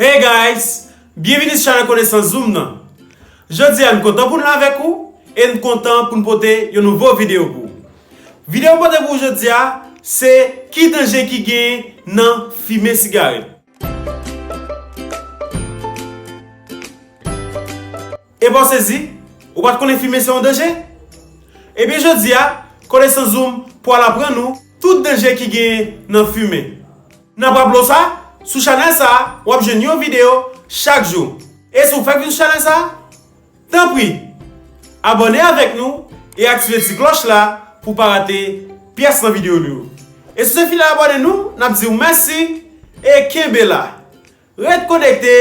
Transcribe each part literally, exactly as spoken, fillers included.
Hey guys! Byenvini sou chanèl Konesans Zoom nan. Jodi a, n kontan pou n la avèk ou e n kontan pou n pote yon nouvo videyo pou ou. Videyo m pote pou ou jodi a, se ki danje ki genyen nan fimen sigarèt. Epa w sezi? Ou pa t konnen fimen se yon danje? Ebyen jodi a, Konesans Zoom pral aprann ou tout danje ki genyen nan fimen. N ap raple w sa, sou chanèl sa a, w ap jwenn yon videyo chak jou. E si w fèk vin sou chanèl sa a, tanpri, abòne avèk nou e aktive ti klòch la pou w pa rate pyès nan videyo nou yo. E si w te fin abòne nou, n ap di w mèsi e kenbe la. Ret konekte,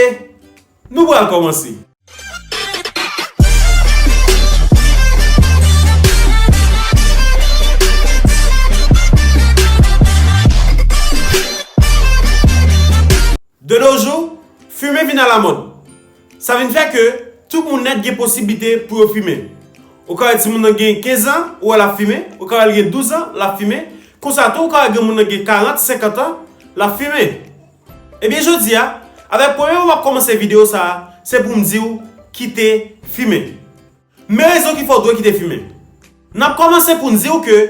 nou pral kòmanse. De nos jours, fimen vin alamòd. Sa vin fè ke tout moun nèt gen posiblite pou yo fimen. Ou ka wè timoun nan gen kenz an, ou wè l ap fimen, ou ka wè l gen douz an, l ap fimen. Konsa tou, ou ka wè gen moun nan gen karant, senkant an, l ap fimen. Ebyen jodi a, avèk premye mo m ap kòmanse videyo sa a, se pou m di w kite fimen. Men rezon ki fè w dwe kite fimen. N ap kòmanse pou n di w ke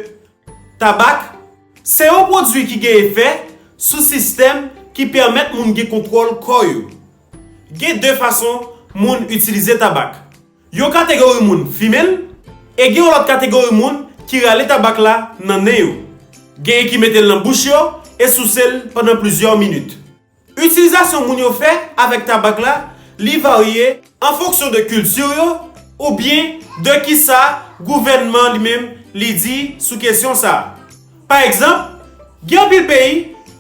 tabak se yon pwodui ki gen efè sou sistèm ki pèmèt moun gen kontwòl kò yo. Gen de fason moun itilize tabak. Yon kategori moun fimen l, e gen yon lòt kategori moun ki rale tabak la nan nen yo. Genyen ki mete l nan bouch yo e souse l pandan plizyè minit. Itilizasyon moun yo fè avèk tabak la, li varye an fonksyon de kilti yo oubyen de kisa gouvènman li menm li di sou kesyon sa a. Pa egzanp, gen anpil peyi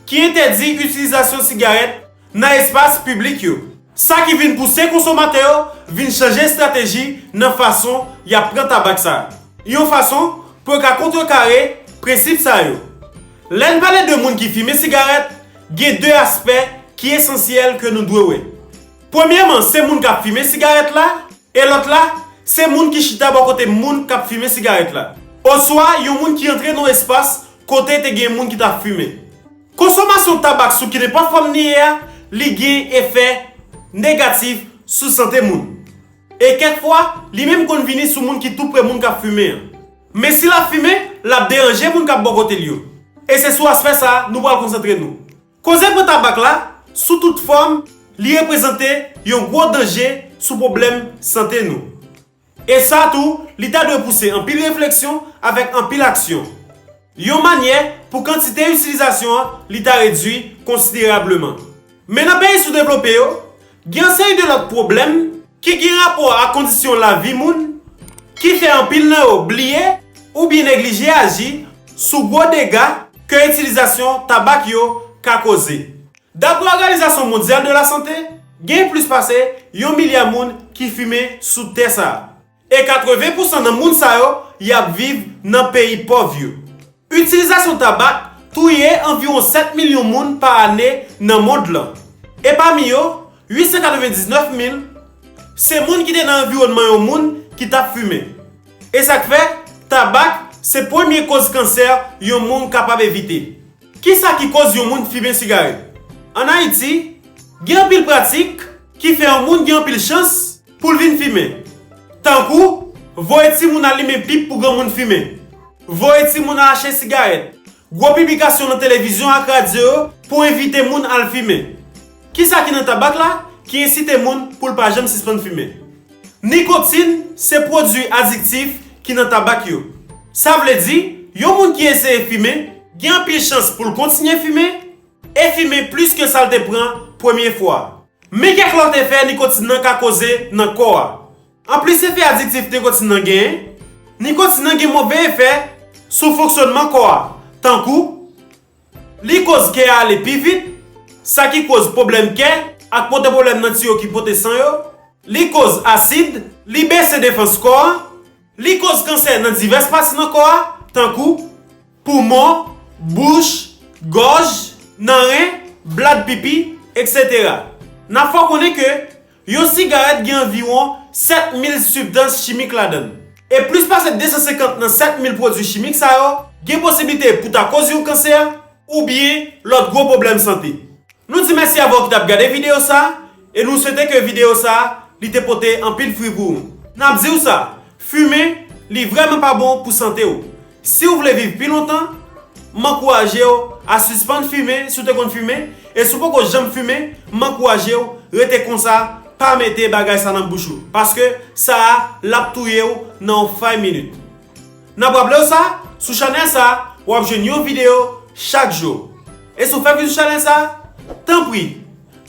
ki entèdi itilizasyon sigarèt nan espas piblik yo. Sa ki vin pouse konsomatè yo vin chanje estrateji nan fason y ap pran tabak sa a. Yon fason pou yo ka kontrekare prensip sa yo. Lè n pale de moun ki fimen sigarèt, gen de aspè ki esansyèl ke nou dwe wè. Premyèman, se moun k ap fimen sigarèt la, e lòt la, se moun ki chita bò kote moun k ap fimen sigarèt la. Oswa yon moun ki antre nan yon espas kote te gen moun ki t ap fimen. Konsomasyon tabak sou kinenpòt fòm li ye a, li gen efè negatif sou sante moun. E kèk fwa, li menm konn vini sou moun ki tou pre moun k ap fimen an. Men si l ap fimen, l ap deranje moun k ap bò kote l yo. E se sou aspè sa a nou pral konsantre nou. Koze pran tabak la, sou tout fòm, li reprezante yon gwo danje sou pwoblèm sante nou. E sa tou, li ta dwe pouse anpil refleksyon avèk anpil aksyon. Yon manyè pou kantite itilizasyon an li ta redui konsiderableman. Men nan peyi soudevlope yo, gen yon seri de lòt pwoblèm ki gen rapò ak kondisyon lavi moun ki fè anpil nan yo bliye oubyen neglije aji sou gwo dega ke itilizasyon tabak yo ka koze. Daprè Òganizasyon Mondyal de Lasante, gen plis pase yon milya moun ki fimen sou tè sa a. E katreven pousan nan moun sa yo, y ap viv nan peyi pòv yo. Itilizasyon tabak touye anviwon sèt milyon moun pa ane nan mond lan. E pami yo, uit san katrevendiznèf mil se moun ki te nan anviwònman yon moun ki t ap fimen. E sa k fè, tabak se premye koz kansè yon moun kapab evite. Kisa ki koz yon moun fimen sigarèt? Ann Ayiti, gen anpil pratik ki fè yon moun gen anpil chans pou l vin fimen. Tankou, voye timoun al limen pip pou granmoun fimen. Voye timoun al achte sigarèt. Gwo piblikasyon nan televizyon ak radyo yo pou envite moun al fimen. Kisa ki nan tabak la ki ensite moun pou l pa janm sispann fimen? Nikotin se pwodui adiktif ki nan tabak yo. Sa vle di, yon moun ki eseye fimen gen anpil chans pou l kontinye fimen e fimen plis ke sa l te pran premye fwa. Men kèk lòt efè nikotin nan ka koze nan kò a. Anplis efè adiktif nikotin nan genyen, nikotin nan gen move efè sou fonksyònman kò a, tankou, li koz kè a ale pi vit, sa ki koz pwoblèm kè ak pote pwoblèm nan tiyo ki pote san yo, li koz asid, li bese defans kò a, li koz kansè nan divès pati nan kò a, tankou, poumon, bouch, gòj, nan ren, blad pipi, etsetera. N ap fè w konnen ke yon sigarèt gen anviwon sèt mil sibstans chimik ladan l. E plis pase de san senkant nan sèt mil pwodui chimik sa yo gen posiblite pou ta koz yon kansè oubyen lòt gwo pwoblèm sante. Nou di mèsi avè w ki t ap gade videyo sa, e nou swete ke videyo sa li te pote anpil fwi pou ou. N ap di w sa, fimen li vrèman pa bon pou sante w. Si w vle viv pi lontan, m ankouraje w a sispann fimen si w te konn fimen, e si w poko janm fimen, m ankouraje w rete konsa, pa mete bagay sa nan bouch ou, paske sa a l ap touye w nan yon fay minit. N ap raple w sa, sou chanèl sa, w ap jwenn yon videyo chak jou. E si w fèk vin sou chanèl sa, tanpri,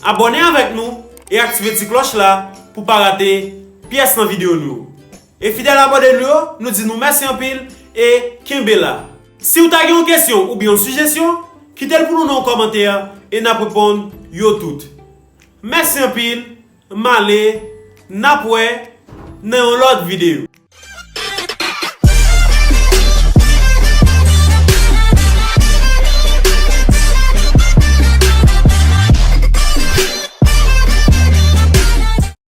abòne avèk nou e aktive ti klòch la pou w pa rate pyès nan videyo nou yo. E fidèl abòne nou yo, nou di nou mèsi anpil e kenbe la. Si w ta gen yon kesyon oubyen yon sijesyon, kite l pou nou nan yon kòmantè e n ap reponn yo tout. Mèsi anpil, m ale, n ap wè nan yon lòt videyo.